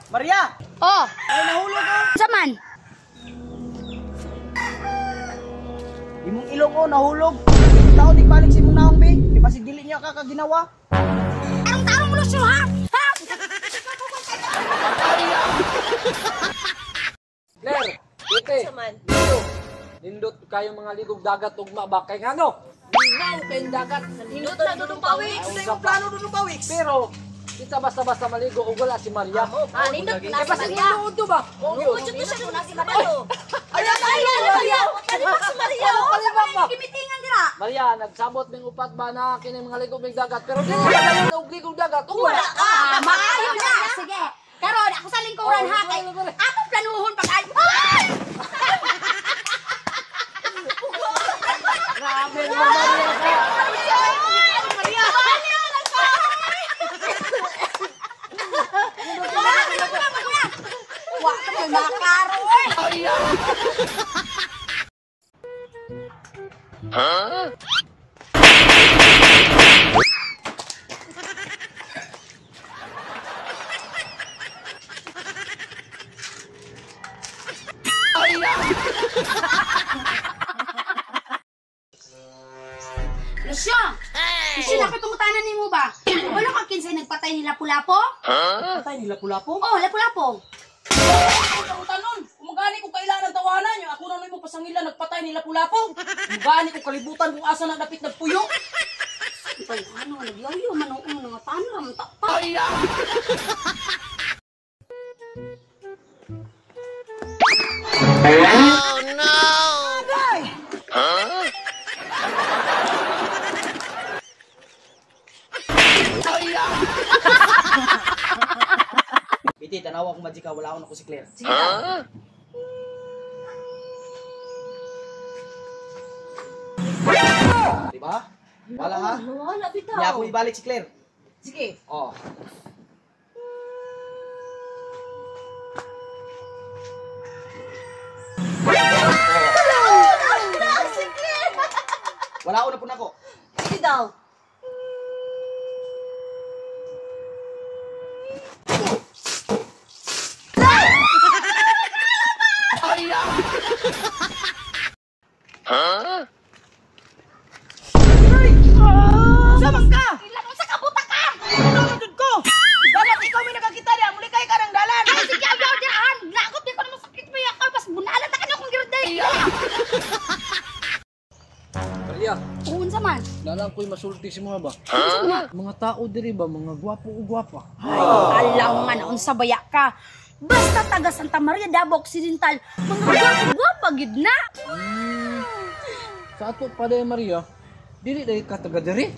Maria! Oh! Ay, nahulog oh! Unsa man? Imong ilong oh, nahulog. Tao di balik sa imong naong be. Di basig dili niya ka kaginawa. Tarong-tarong mo siya, ha? Ha? Claire, Bete, nindot kayo mga ligog dagat ugma ba kay ngano? Linaw kayong dagat. Nindot na dudong pawik. Sa imong plano dudong pawiks. Pero kita basta-basta maligo ug wala si Maria. Ah, nindot na Eh, si basig Maria. nindot to ba? Lungod jud to siya na si Maria. Ayan, Ay, Maria. Palibak si Maria. Palibak ba? Gimitingan dira. Maria, nagsabot ning upat ba na kini mga ligog mig dagat pero dili ba kayo og ligog dagat ug wala ka. Ah, maayo na. Sige. Karon ako sa lingkuran ha kay atong planuhon pag ay. Ay! Grabe na Maria ka. Maria! Wa ka may maklaro eh. Lucio! Lucio, nakapangutanan nimo ba? Wala ka kinsay nagpatay ni Lapu-Lapu? Patay nila pula-po. Oh, Lapu-Lapu. Tanon, umagani ko kailangan tawanan yung ako na mo pasangila nagpatay nila pula-po. Umagani ko kalibutan kung asa na dapit nagpuyo. Ay, ano, nagyayo man oo nga paano man ta pa. Biti, tanawa akong magic wala ako na ko si Claire. Sige daw. Di ba? Wala ha? Wala bitaw. Niya ako ibalik si Claire. Sige. Oh. Si Claire. Wala ako na po nako. Sige daw. Samang ka! Ilan sa kabuta ka? Ano ko? Dapat ikaw may nakakita niya. Muli kay ka ng dalan. Ay, sige, ayaw dirahan. Lagot di ko naman sakit mo yakal. Pas bunalan ta kanyo kung girday. Maria, Unsa man? nalang ko'y masulti si mga ba? Mga tao diri ba mga gwapo o gwapa? Ay, alaw man, unsa baya ka. Basta taga Santa Maria, Davao Occidental, mga gwapa-gwapa gid na. Sa ato pa day Maria, dili day ka taga diri.